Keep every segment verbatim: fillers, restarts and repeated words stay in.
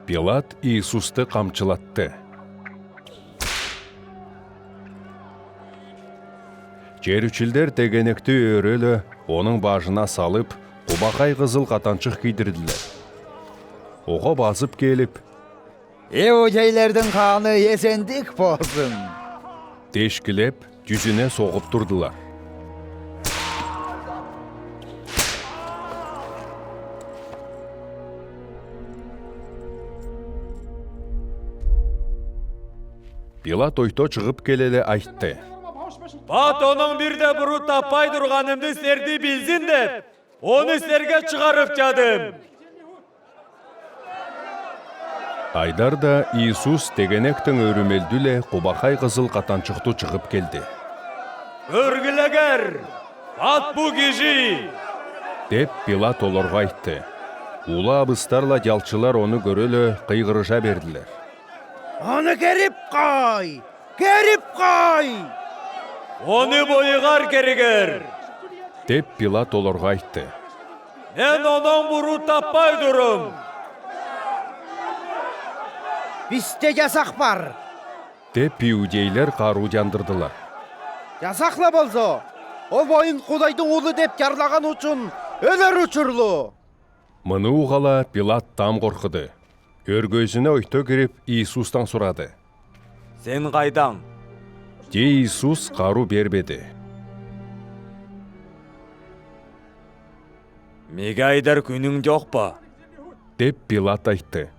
Пилат Иисусты камчылатты. Чергшилдер тегенекти өреле онынъ бажына салып, кубакай кызыл катанчых кийдирдилер. Ога базып келип: «Иудейлердинъ хааны эсендик болсын!» — дешкилеп, тюзюне согып турдылар. Пилат ойто чыгып келеле айтты: «Пат онынъ бир де буруу таппай турганымды силер де билсин деп, оны силерге чыгарып чадым». Айдар да Иисус тегенектинъ өрюмелди ле кубакай кызыл катанчыхты чыгып келди. «Көргилегер, пат бу кижи!» — деп Пилат олорга айтты. Улу абыстарла ялчылар оны көреле кыйгырыша бердилер: «Оны керип кой! Керип кой!» «Оны бойгар керигер!» — деп Пилат олорга айтты. «Мен онынъ буруу таппай турам». «Бисте ясак бар», — деп иудейлер каруу яндырдылар. «Ясакла болза, ол бойын Кудайдынъ улу деп ярлаганы учун өлер учурлу». Мыны угала Пилат там коркуды. Өргезине ойто кирип, Иисустан сурады: «Сен кайдынъ?» Де Иисус каруу бербеди. «Меге айдар куьнинъ йок па?» — деп Пилат айтты.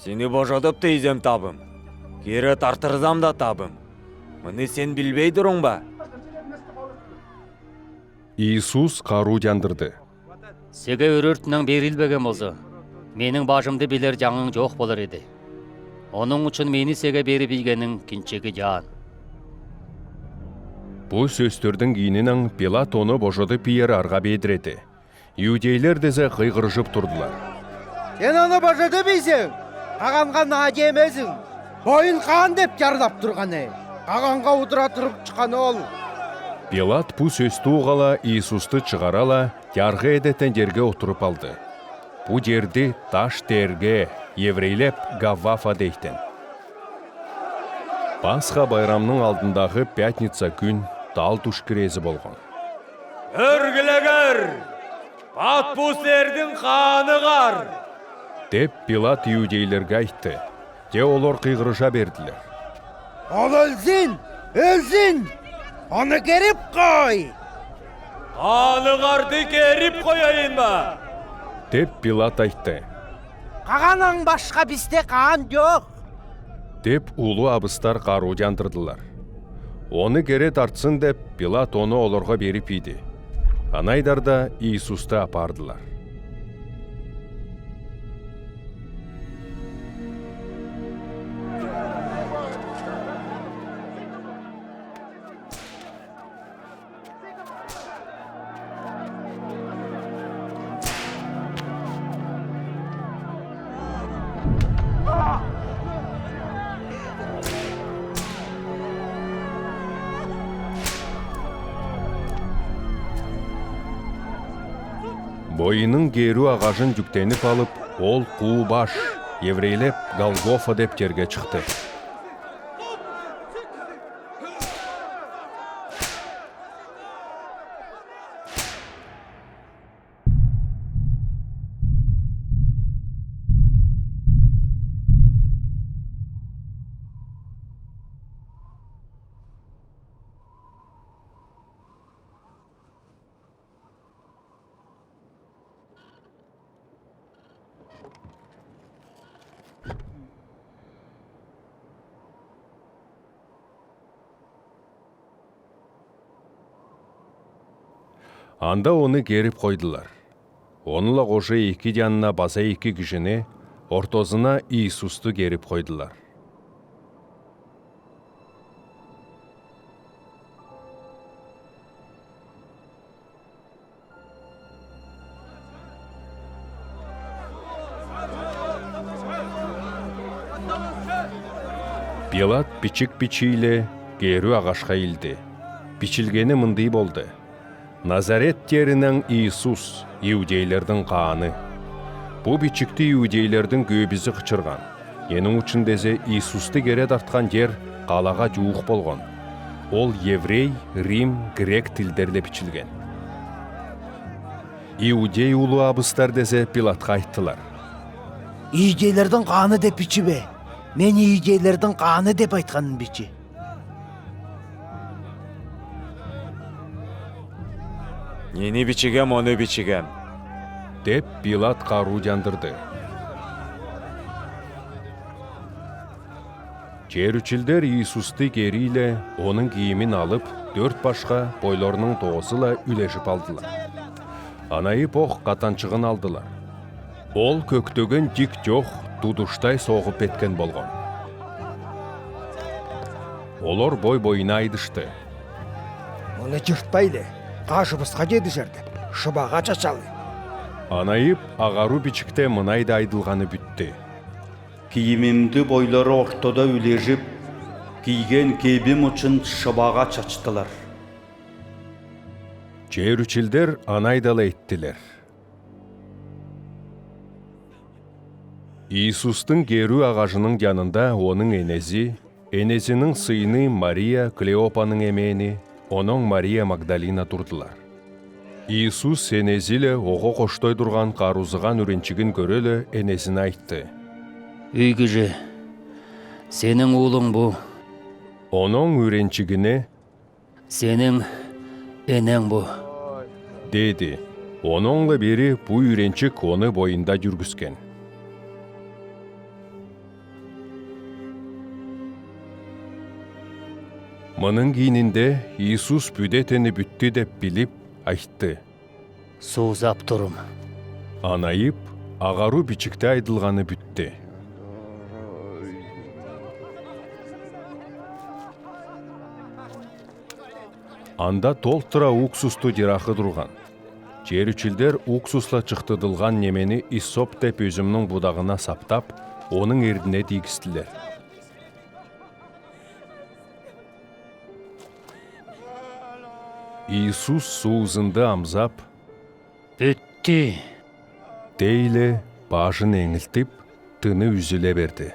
«Сени божадып та ийзем табым, кире тартырзам да табым. Мыны сен билбей турынъ ба?» Иисус каруу яндырды. «Сеге өрөртнан берилбеген болза, менинъ бажымды билер янъынъ йок болар эди. Онынъ учун мени сеге берип ийгенинъ кинчеги яан». Бу соьстердинъ ийиненъ Пилат оны божадып иер арга бедиреди. Иудейлер дезе кыйгырышып турдылар: «Сен оны божадып ийсенъ, каганга наа тиемезинъ. Бойын каан деп ярлап турганы, каганга удура турып чыкканы ол». Пилат бу соьсти угала Иисусты чыгарала, яргы эдетен ерге олтырып алды. Бу ерди Таш терге, еврейлеп Гаввафа дейтен. Пасха байрамнынъ алдындагы пятница куьн тал туш кирези болган. «Өргилегер! Пат бу силердинъ хааныгар!» — деп Пилат иудейлерге айтты. Де олар кыйгырыша бердилер: «Ол оьлсин! Оьлсин! Оны керип кой!» «Хааныгарды керип кояйын ба?» — деп Пилат айтты. «Каганнан башка бисте хаан йок!» — деп улу абыстар каруу яндырдылар. Оны кере тартсын деп, Пилат оны оларга берип ийди. Аны айдар да Иисусты апардылар. Бойынынъ керуь агажын юктенип алып, ол Куу баш, еврейлеп Голгофа деп ерге чыкты. Анда оны керип койдылар. Онынъла кожа эки янына база эки кижини, ортосына Иисусты керип койдылар. Пилат пичик-пичийле керуь агашха илди. Пичилгени мындый болды: «Назарет теринен Иисус, иудейлердинъ хааны». Бу бичикти иудейлердиң көөбюзю кычырган. Энинг ушындезе Иисусты кере тартхан тер калага чуух болган. Ол еврей, рим, грек тилдерле бичилген. Иудей улу абыстар дезе Пилатха айттылар: «Иудейлердиң хааны деп бичи бе? Мени иудейлердиң хааны деп айтханын бичи». «Нени бичигем, оны бичигем», — деп Пилат каруу чандырды. Черүчилдер Иисусты керийле, Оның кийимин алып, дөрт башка бойларының тоозу-ла үлежип алдылар. Анайып ох катанчыгын алдылар. Ол көктөген тик чох тудуштай соогып беткен болган. Олар бой-бойына айдышты: «Муны чыртпайлы, кажыбысха чедижер деп, шыбаага чачалы». Анайып агаруу бичикте мынай да айдылганы бүтти: «Кийимимди бойлары ортода үлежип, кийген кебим ушын шыбаага чачтылар». Черүчилдер анай даа айттылар. Иисустың керүү агажының янында Оның энези, энезинең сыйны Мария, Клеопаның эмээни, оноң Мария Магдалина турдылар. Иисус энези-ле ого коштой турган карузыган үренчигин көрүп, энезине айтты: «Үй кижи, сенің уулың пу». Оноң үренчигине: «Сенің энең пу», — деди. Оноң-ла бери бу үренчик оны бойында чүргүскен. Мының кийининде Иисус бүдетени бүтти деп билип, айтты: «Суузап турум». Анайып агаруу бичикте айдылганы бүтти. Анда толтура уксусту чырахы турган. Черүчилдер уксус-ла чыхтыдылган немени иссоп деп өзүмнің будағына саптап, оның эрдине тийгистилер. Иисус суузынды амзап: «Бүтти!» — дей-ле, бажын эңілтип, тыны үзіле берди.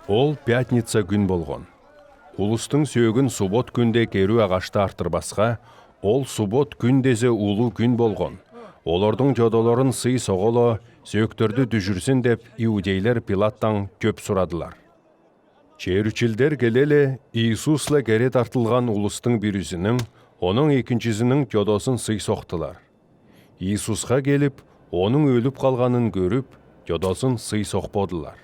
Ол пятница кӱн болган. Улустың сөөгүн суббот кӱнде керүү агашта артырбасха, ол суббот кӱндезе улуу кӱн болган. Олардың чодоларын сый соғаа-ла, сөөктерди дүжүрзин деп, иудейлер Пилаттаң тӧп сурадылар. Черүчилдер келе-ле, Иисус-ла кере тартылған улустың биризиниң, оноң экинчизиниң чодозун сый сохтылар. Иисусха келип, Оның өлип халғанын кӧріп, чодозун сый сохподылар.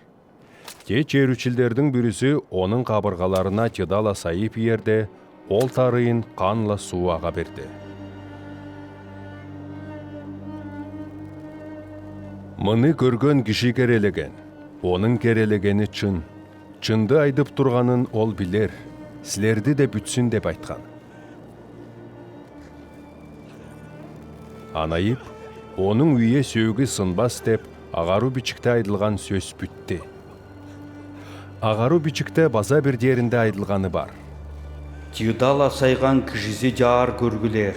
Те черүчилдердиң биризи Оның хабырғаларына чыда-ла сайып иерде, ол тарыйын хан-ла суу аға берди. Мыны кӧрген кижи керелеген, Оның керелегени чын. Чынды айдып турғанын ол билер, сілерди де бүтсін деп айтхан. Анайып, Оның үйе сөөгі сынбас деп, Ағару Бичікте айдылған сөс бүтті. Ағару Бичікте база пір терінде айдылғаны пар: «Чыда-ла сайған кижизи чаар кӧргүлер».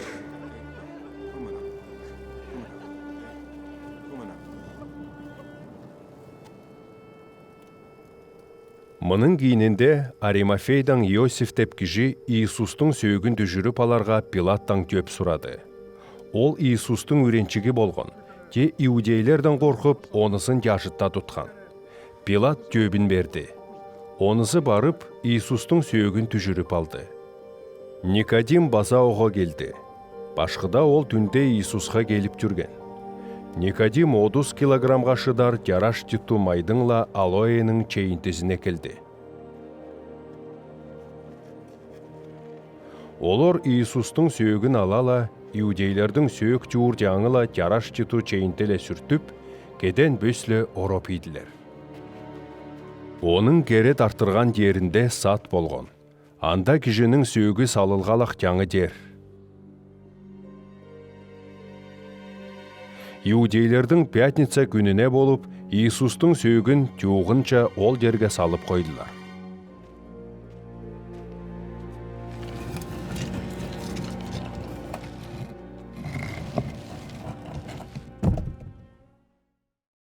Мының киинінде Аримафейдаң Иосиф деп кижи Иисустың сөөгін дүжүріп аларға Пилаттаң тӧп сурады. Ол Иисустың үйренчиги болған, те иудейлердең қорқып, онызын чажытта тутхан. Пилат тӧбін берді. Онызы барып, Иисустың сөөгін дүжүріп алды. Никодим база оға келді. Пашхыда ол түнде Иисусха келіп түрген. Никодим отус килограммга шыдар ҷараш титу майдынгла алоэниң чейинтизин экелди. Олор Иисустың сөөгин алала, иудейлердиң сөөк ҷуурди аңыла ҷараш титу чейинтеле сүртүп, кеден бөсле ороп иидилер. Оның кере тартырған ҷеринде сад полған. Анда кижиниң сөөги салылғалах ҷаңы ҷер. Иудейлердиң пятница күүнине болуп, Иисустың сөөгин ҷууғынча ол ҷерге салып қойдылар.